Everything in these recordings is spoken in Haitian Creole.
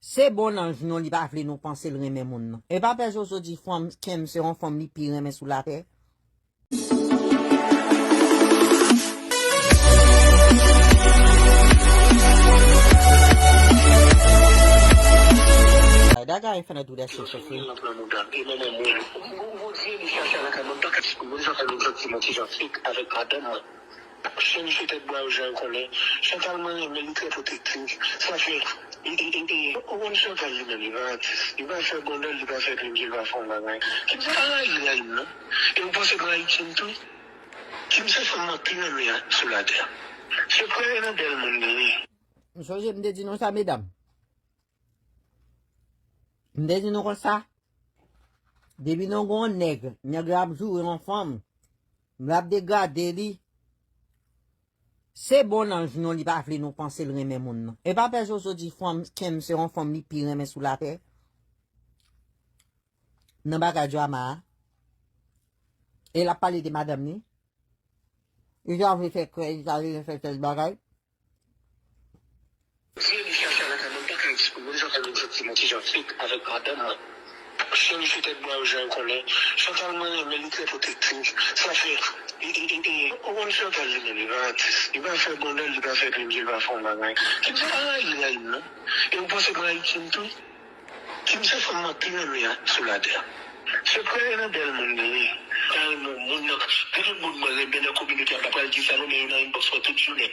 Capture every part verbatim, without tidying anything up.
Se bon nan nou li pa vle nou panse l renmen moun nan. E pa pè Jojo di fanm Kem se yon fanm li pi renmen sou latè. That guy ain't finna do that shit for free. Chen misye tèt bwa yo jan konnen. Chantal mwen renmen li trè pwotektif. Sa fè, e, e, e, e, ou konn Chantal li menm, li pa atis. Li pa fè bondèl, li pa fè krim, li pa fè yon bagay. Kim se pa rayi, rayi m non. E ou panse m rayi Kim tou? Kim se fanm mwen pi renmen a sou latè. Se premye nan bèl moun li ye. M sonje m te di nou sa, medam. M te di nou konsa. Depi nou gon nèg, nèg la ap joure yon fanm, l ap degade li. Se bon nan nou li pa vle nou panse l renmen moun nan. E pa pè Jojo di fanm Kem se yon fanm li pi renmen sou latè. Nan bagay drama a. E l ap pale de madanm li. Li ta vle fè kwè, li ta vle fè tèl bagay. Vye li chache alakay mwen pa ka eksprime, m pa ka menm santi mwen ti jan fake avèk madanm mwen. Chen misye tèt bwa yo jan konnen. Chantal mwen renmen li trè pwotektif. Sa fè, e, e, e, e, ou konn Chantal li menm, li pa atis. Li pa fè bondèl, li pa fè krim, li pa fè yon bagay. Kim se pa rayi, rayi m non. E ou panse m rayi Kim tou? Kim se fanm mwen pi renmen an sou latè. Se premye nan bèl moun li ye. Pa renmen yon moun nan. Gen tout moun mwen renmen nan kominote a, m pa pral di sa non, men yo nan inbox mwen tout jounen.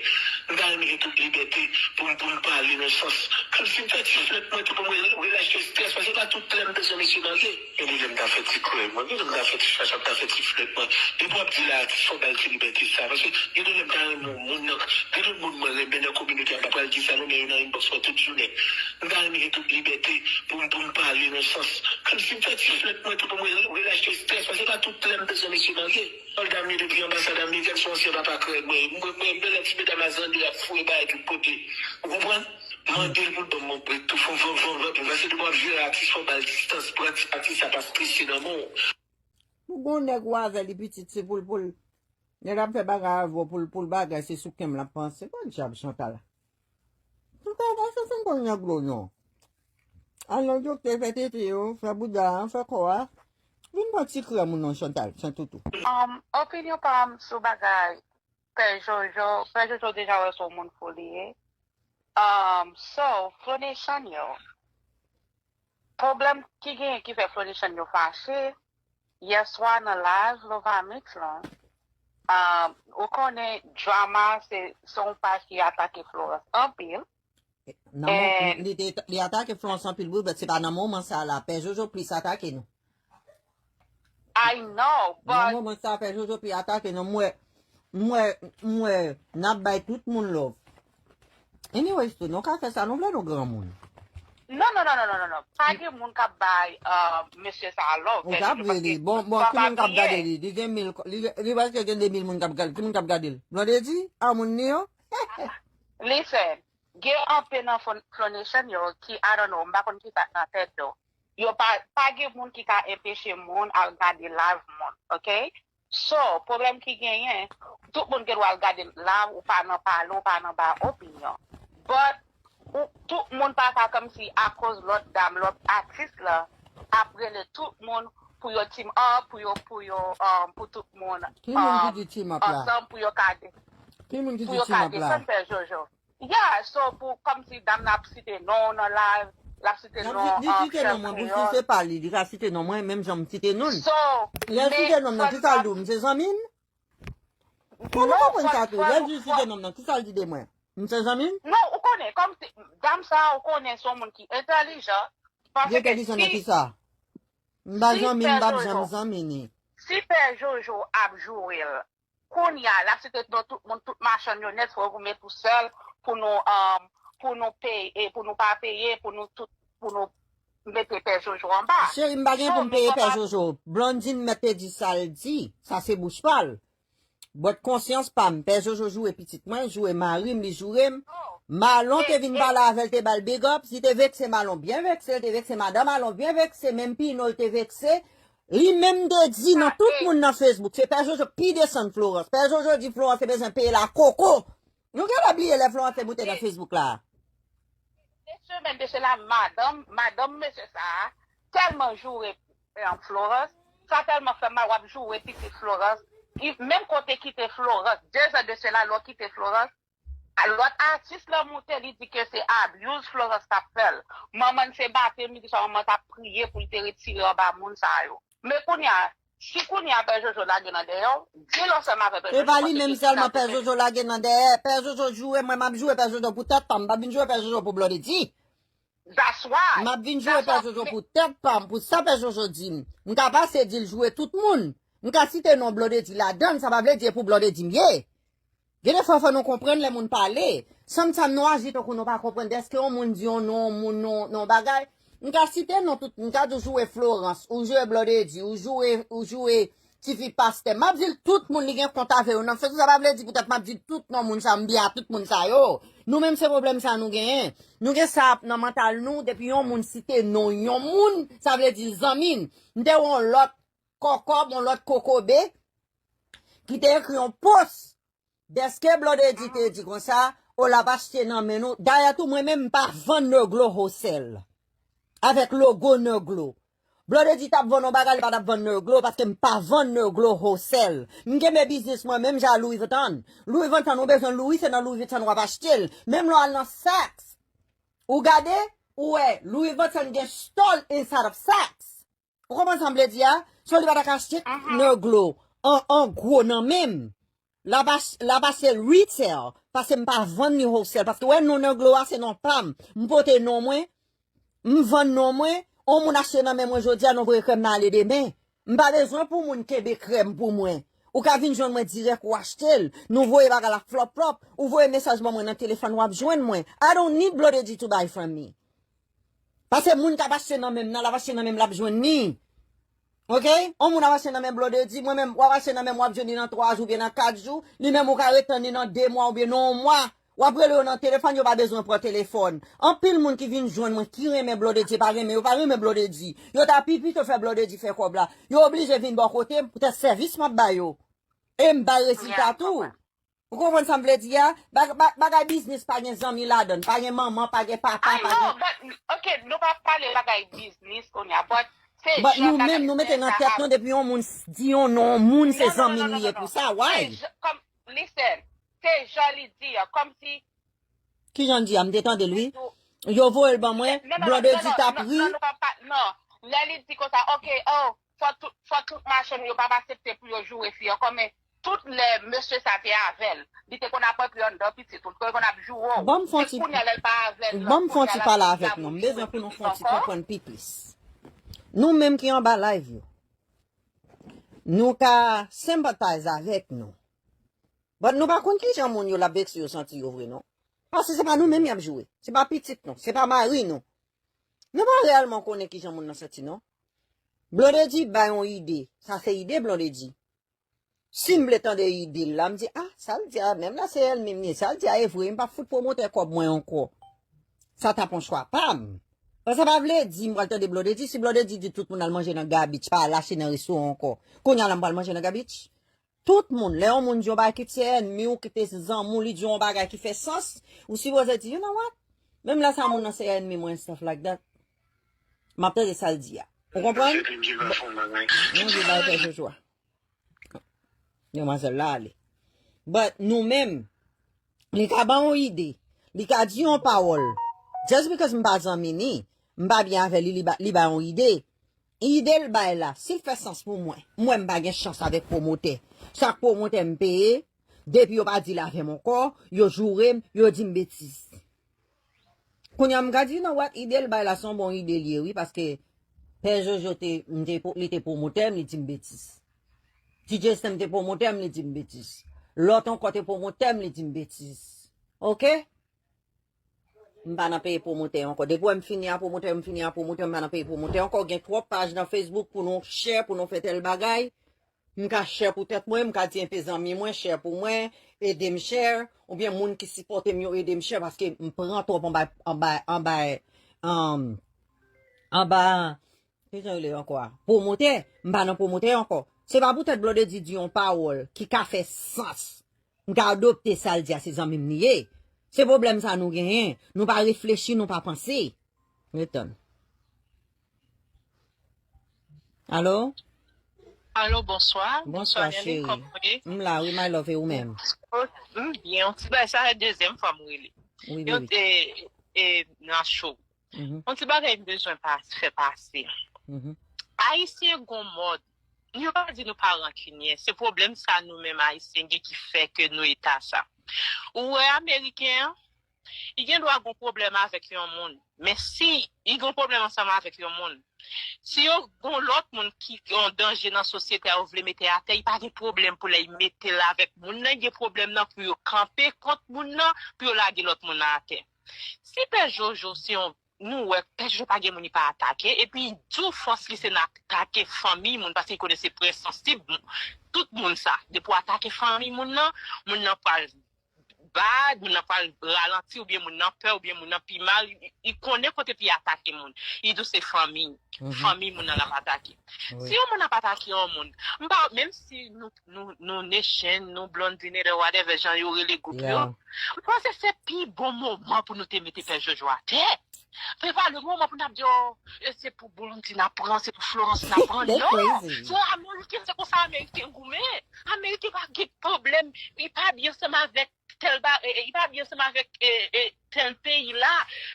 M ta renmen gen tout libète pou m, pou m pale nan sans. Kòmsi m fè ti flèt mwen tou pou mwen relache strès, paske pa tout lè m bezwen mesye marye. Gen de lè m ta fè ti krèy mwen, gen lè m ta fè ti chachap, ta fè ti flèt mwen. Depi w ap di la, atis fò ba l ti libète sa, paske gen de lè m ta renmen yon moun nan. Gen tout moun mwen renmen nan kominote a, m pa pral di sa non, men yo nan inbox mwen tout jounen. M ta renmen gen tout libète pou m, pou m pale nan sans. Kòmsi m fè ti flèt mwen tou pou mwen relache strès, paske pa tout lè m bezwen mesye marye. Sòlda m ye depi anbasad amerikèn, se yon ansyen papa krèy mwen. Mwen, mwen, mwen, lè ti medam a zande, ap foure bagay tout kote. Ou konprann? Mande l pou l ban m yon brek tou. Fò, fò, fò, fò, paske depi w ap jere atis, fò w ba l distans. Pran ti atis sa pa strese nan men w. Nou gon nèg ou avè li pitit, se pou l, pou l. Nèg ap fè bagay avè w pou l, pou l bagay, se sou Kem l ap panse. Bon djab Chantal. Chantal, pa fè fanm konn nèg lo non. Al nan doktè, fè tete yo, fè bouda a, fè kò a. Vin pran ti krèm ou non, Chantal, Chantoutou. Um, opinyon pa m sou bagay Pè Jojo, Pè Jojo deja wè se yon moun fou li ye. Um, so, Flonation yo, pwoblèm ki genyen ki fè Flonation yo fache, yèswa nan live Lovamix lan, um, ou konnen drama se, se yon paj ki atake Florence anpil. Nan mo-, li te, li atake Florence anpil wi, but se pa nan moman sa la. Pè Jojo plis atake nou. I know, but nan moman sa, Pè Jojo pi atake nou. M wè, m wè, m wè, n ap bay tout moun love. Anyways, tou, nou ka fè sa nou vle, nou granmoun. Non, non, non, non, non, non, non. Pa gen moun k ap bay, uh, mesye sa a love. Ou t ap vle li. Bon, bon, ki moun k ap gade li? Li gen mil, li, li prèske gen de mil moun k ap gade. Ki moun k ap gade l? Blondedy? A moun ni yo? Listen, gen anpe nan Flonation yo ki, I don't know, m pa konn ki sa k nan tèt yo. Yo pa, pa gen moun ki ka enpeche moun al gade live moun, ok? So, pwoblèm ki genyen, tout moun gen dwa al gade live, ou pa nan pale, ou pa nan ba opinyon. But, ou, tout moun pa ka kòmsi akoz lòt dam, lòt atis la, ap rele tout moun pou yo team up, pou yo, pou yo, um, pou tout moun, ki moun ki um, di team up la? Ansanm pou yo ka de-, ki moun ki pou di yo team ka up la? Desann Pè Jojo. Yeah, so pou kòmsi dam nan ap site non w nan live, l ap site non, um, Chèf Kreyòl. Li site non mwen, pou si se pa li, li ka site non mwen, menm jan m site non l. So, lè l site non m nan, ki sa l di w? M se zanmi l? Fò nou konprann sa tou. Lè l di l site non m nan, ki sa l di de mwen? M se zanmi l? Non, ou konnen, kòmsi, dam sa a, ou konnen se yon moun ki entèlijan. Li entèlijan nan ki sa? M pa zanmi l, m p ap janm zanmi li. Si Pè Jojo ap joure l, kounye a, l ap site non tout moun, tout machann yo nèt, fò yo met ou sèl pou nou, um, pou nou peye, pou nou pa peye, pou nou tout, pou nou mete Pè Jojo anba. Cheri, m pa gen pou m peye Pè Jojo. Blondine mèt te di sa l di. Sa se bouch pa l. But konsyans pa m. Pè Jojo joure pitit mwen, joure mari m, li joure m. Malon te vin pale avè l, te ba l big up. Li te vekse, Malon byen vekse, li te vekse madan Malon byen vekse, menm Pino l te vekse. Li menm te di nan tout moun nan Facebook, se Pè Jojo pi desann Florence. Pè Jojo di Florence te bezwen peye l a koko. Nou genlè bliye lè Florence te moute nan Facebook la. semèn de sela, madanm, madanm mesye sa a tèlman joure, eh, Florence, sa tèlman fè mal, w ap joure pitit Florence. Li menm kote kite Florence, de zan de sela, lè w kite Florence, lòt atis la moute, li di ke se abuse Florence t ap fè l. Manman l se bate l, li di sa manman t ap priye pou l te retire anba moun sa yo. Men kounye a, si kounye a Pè Jojo lage nan dèyè w, di l ansanm avè Pè Jojo. E pa li menm sèlman Pè Jojo lage nan dèyè. Pè Jojo joure mwen, m ap joure Pè Jojo pou tèt pa m. M pa vin joure Pè Jojo pou Blondedy. That's why. M ap vin joure Pè Jojo pou tèt pa m, pou sa Pè Jojo di m. M ka pase di l joure tout moun. M ka site non Blondedy ladan l, sa pa vle di e pou Blondedy m ye. Gen de fwa fò nou konprann lè moun pale. Sometimes nou aji tankou nou pa konprann dèske yon moun di yon non, yon moun non, non bagay. M ka site non tout, m ka di w joure Florence, ou joure Blondedy, ou joure, ou joure tifi pastè. M ap di l tout moun li gen kont avè yo nan Facebook, sa pa vle di poutèt m ap di tout non moun sa, m byen a tout moun sa yo. Nou menm se pwoblèm sa nou genyen. Nou gen sa nan mantal nou, depi yon moun site non yon moun, sa vle di l zanmi n. M te wè yon lòt kòkòb, yon lòt kokobe, ki te ekri yon post dèske Blondedy te di konsa, o l ap achte nan men nou. Dayè tou, mwen menm, m pa vann Negro wholesale. Avèk logo Negro. Blondedy t ap vann yon bagay, li pa t ap vann Negro, paske m pa vann Negro wholesale. M kenbe biznis mwen, menm jan Louis Vuitton. Louis Vuitton, ou bezwen Louis, se nan Louis Vuitton w ap achte l. Menm lè w al nan Saks, ou gade, ou wè, Louis Vuitton gen store inside of Saks. Ou konprann sa m vle di a? So li pa ta ka achte Negro an, an gwo nan men m. L ap ach-, l ap achte l retail, paske m pa vann li wholesale. Paske wè non Negro a se non pa m. M pote non mwen, m vann non mwen, on moun achte nan men mwen jodi a, non voye krèm nan ale demen. M pa bezwen pou moun kenbe krèm pou mwen. Ou ka vin jwenn mwen dirèk, ou achte l. Nou voye bagay la flòp flòp. Ou voye mesaj ban mwen nan telefòn, w ap jwenn mwen. I don't need Blondedy to buy from me. Paske moun k ap achte nan men m nan, l ap achte nan men m, l ap jwenn li. Oke? On moun ap achte nan men Blondedy, mwen menm, w ap achte nan men m, w ap jwenn li nan twa jou oubyen nan kat jou. Li menm, ou ka ret tann li nan de mwa oubyen nan yon mwa. W ap rele yo nan telefòn, yo pa bezwen pran telefòn. Anpil moun ki vin jwenn mwen, ki renmen Blondedy, pa renmen, yo pa renmen Blondedy. Yo ta pi pito fè Blondedy fè kòb la. Yo oblije vin bò kote m, poutèt sèvis m ap ba yo. E m bay rezilta tou. Ou konprann sa m vle di a? Ba-, ba-, bagay biznis pa gen zanmi ladan l, pa gen manman, pa gen papa, pa gen. I know, but, ok, nou pa pale bagay biznis kounye a, but se jan bagay fèt a. But nou menm, nou mete nan tèt nou, depi yon moun s-, di yon non, yon moun se zanmi m li ye pou sa, why? Se jan, kòm, listen, se jan li di a, kòmsi. Ki jan l di a? M te tande l, wi. Yo voye l ban mwen, Blondedy t ap ri. Non, non, non, non, non, lè li di konsa, ok, oh, fò tout, fò tout machann yo pa aksepte pou yo joure fi ankò, men tout lè mesye sa te avè l, li te konn ap rantre anndan pitit ou, li te konn ap joure w. Ban m fè yon ti, kounye a lè l pa avè l, ban m fè yon ti pale avèk nou. M bezwen pou nou fè yon ti konprann pi plis. Nou menm ki anba live yo, nou ka sympathize avèk nou. But nou pa konn kijan moun yo l ap vekse yo santi yo vre, non. Paske se pa nou menm y ap joure. Se pa pitit nou. Se pa mari nou. Nou pa reyèlman konnen kijan moun nan santi, non. Blondedy bay yon ide. Sa se ide Blondedy. Si m vle tande ide l la, m di, ah, sa l di a, menm la se ènmi m ye. Sa l di a e vre, m p ap fout pwomotè kòb mwen ankò. Sa t ap yon chwa pa m. Sa pa vle di m pral tande Blondedy. Si Blondedy di tout moun al manje nan Gabich, pa al achte nan restoran ankò. Kounye a la m pral manje nan Gabich. Tout moun, lè yon moun di yon bagay kit se ènmi w, kit se zanmi w, li di yon bagay ki fè sans, ou sipoze di, you know what? Menm lè sa moun nan se ènmi mwen and stuff like that, m ap tande sa l di a. Ou konprann? Yon jou bay pè Joshua. Demwazèl la ale. But nou menm, li ka ba yon ide, li ka di yon pawòl. Just because m pa zanmi ni, m pa byen avè li, li ba, li ba yon ide. Ide l bay la, si l fè sans pou mwen, m wè m pa gen chans avèk pwomotè. Sa k pwomotè m peye, depi yo pa deal avè m ankò, yo joure m, yo di m betiz. Kounye a m ka di, you know what, ide l bay la se yon bon ide l ye, wi, paske Pè Jojo te, m te, li te pwomotè m, li di m betiz. T J S M te pwomotè m, li di m betiz. Lòt ankò te pwomotè m, li di m betiz. Oke? M pa nan peye pwomotè ankò. Depi w wè m fini a pwomotè, m fini a pwomotè, m pa nan peye pwomotè ankò. Gen twòp paj nan Facebook pou nou share, pou nou fè tèl bagay. M ka share pou tèt mwen, m ka di enpe zanmi mwen, share pou mwen, ede m share, oubyen moun ki sipòte m yo ede m share, paske m pran twòp anba, anba, anba, um, anba, kijan yo rele ankò a? Pwomotè. M pa nan pwomotè ankò. Se pa poutèt Blondedy di yon pawòl ki ka fè sans. M ka adopte sa l di a, se zanmi m li ye. Se pwoblèm sa nou genyen. Nou pa reflechi, nou pa panse. Ret tann. Alo? Alo, bonswa. Bonswa, cheri. M la, wi, my love, e ou menm? M byen, yon ti bagay, sa se dezyèm fwa m rele. Wi, Yon baby. e, e, nan show. Mhm. Yon ti bagay m bezwen pas, fè pase. Mhm. Ayisyen gon mòd. Nou pa di nou pa rankinyè. Se pwoblèm sa nou menm Ayisyen gen ki fè ke nou eta sa. Ou wè Ameriken an, li gen dwa gon pwoblèm avèk yon moun. Men si li gon pwoblèm ansanm avèk yon moun, si yo gon lòt moun ki yon danje nan sosyete a, yo vle mete atè, li pa gen pwoblèm pou lè li mete l avèk moun nan, li gen pwoblèm nan pou yo kanpe kont moun nan, pou yo lage lòt moun nan atè. Si Pè Jojo se yon, nou wè Pè Jojo pa gen moun li pa atake, epi li di w fòs li se nan atake fanmi moun, paske li konnen se prè sansib tout moun sa. Depi w atake fanmi moun nan, moun nan pral bad, moun nan pral ralanti, oubyen moun nan pè, oubyen moun nan pi mal. Li, li konnen kote pou li atake moun. Li di w se fanmi, fanmi moun nan l ap atake. Si yon moun ap atake yon moun, m pa, menm si nou, nou, nou Nation, nou Blondinate, whatever, jan yo rele gwoup yo, m panse se pi bon moman pou nou te mete Pè Jojo atè. Se pa le moman pou n ap di, oh, e se pou Blondie n ap pran, se pou Florence n ap pran. They Non! Crazy. Se Ameriken, se konsa Ameriken goumen. Ameriken pa gen pwoblèm. Li pa byen ansanm avèk tèl ba, e, e, li pa byen ansanm avèk e, e, tèl peyi la.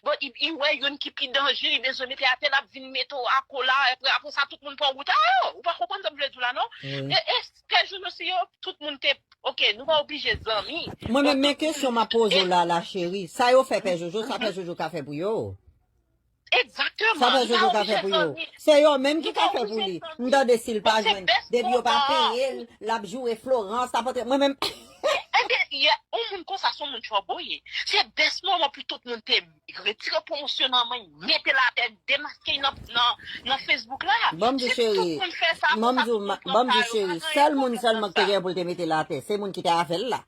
Bon, li, li wè youn ki pi danje, li bezwen mete atè, l ap vin mete w akola. Apre, apre sa, tout moun pran wout a yo. Ou pa konprann sa m vle di w la, non? Wi. E, e, Pè Jojo, si yo, tout moun te, ok, nou pa oblije zanmi. Mwen menm, Bon, men tout kesyon moun- m ap poze w e- la, la cheri. Sa yo fè Pè Jojo, sa Pè Jojo ka fè pou yo. Egzakteman. Sa Pè Nou pa Jojo ka fè oblije pou yo. zanmi. Se yo menm ki Nou ka pa fè pou oblije li. zanmi. M tande si l pa Bon, se jwenn. best Depi yo pa moman. Peye l, l ap joure Florence, l ap antre. Mwen menm, Ebyen, yon moun konsa se yon moun trouble ye. Se best moman pou tout moun te retire pwomosyon nan men, mete l atè, demaske l nan, nan, nan Facebook la. Ban m di w, Si cheri, tout moun fè sa, ban m konsa di w, tout ma- moun ban m di pran w, sa yo, cheri, pa sèl gen moun sèlman ki te sa. Gen pou l te mete l atè, se moun ki te avè l la.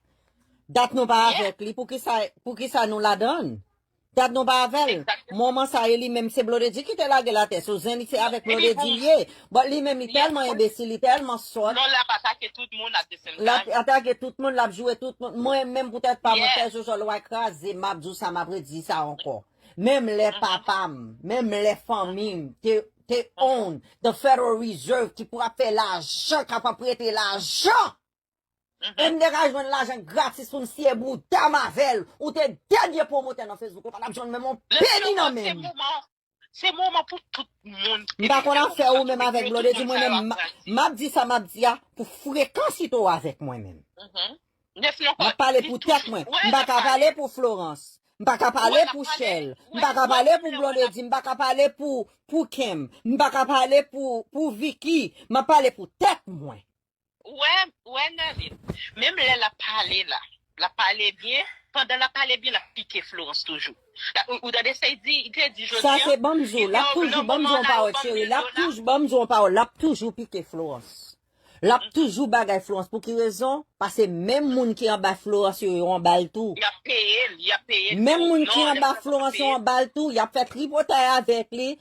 Dat nou pa Yeah. Avè l, poukisa, poukisa nou ladan l? Dat nou pa avè l. Egzakteman. Moman sa e li menm, se Blondedy ki te lage l atè. So zen li se avèk Epi Blondedy pou- li ye. But li menm li Yeah. tèlman enbesil, li tèlman sòt. Non, l ap atake tout moun at the same L ap time. atake tout moun, l ap joure tout moun. Mwen menm pou tèt pa mwen, Yeah. Pè Jojo lwa kraze, m ap di w sa, m ap redi sa ankò. Menm lè papa m, menm lè fanmi m te, te own the Federal Reserve ki pou ap fè lajan, k ap ap prete lajan. E m te ka jwenn lajan gratis pou m siye bouda m avè l. Ou te dènye pwomotè nan Facebook, ou pa t ap jwenn menm yon peni nan men m. Se moman, se moman pou tout moun. M pa konn afè ou menm avèk Blondedy, mwen menm, m ap di sa m ap di a pou frekans li tou avèk mwen menm. M ap pale pou tèt mwen. M pa ka pale pou Florence. M pa ka pale pou Shell. M pa ka pale pou Blondedy. M pa ka pale pou, pou Kem. M pa ka pale pou, pou Vicky. M ap pale pou tèt mwen. Ou wè, ou wè Nerline, menm lè l ap pale la, l ap pale byen, pandan l ap pale byen, l ap pike Florence toujou. La, ou, ou tande sa l di, li te di jodi Sa an, se ban m di w, l ap toujou ban m di w yon pawòl, cheri, l ap toujou ban m di w yon pawòl, l ap toujou pike Florence. L ap toujou bagay Florence. Pou ki rezon? Paske menm moun ki anba Florence yo, yo anba l tou. Y ap peye l, y ap peye l. Menm Non, moun ki non, anba y ap Florence yo peye l. Anba l tou, y ap fè tripotay avèk li,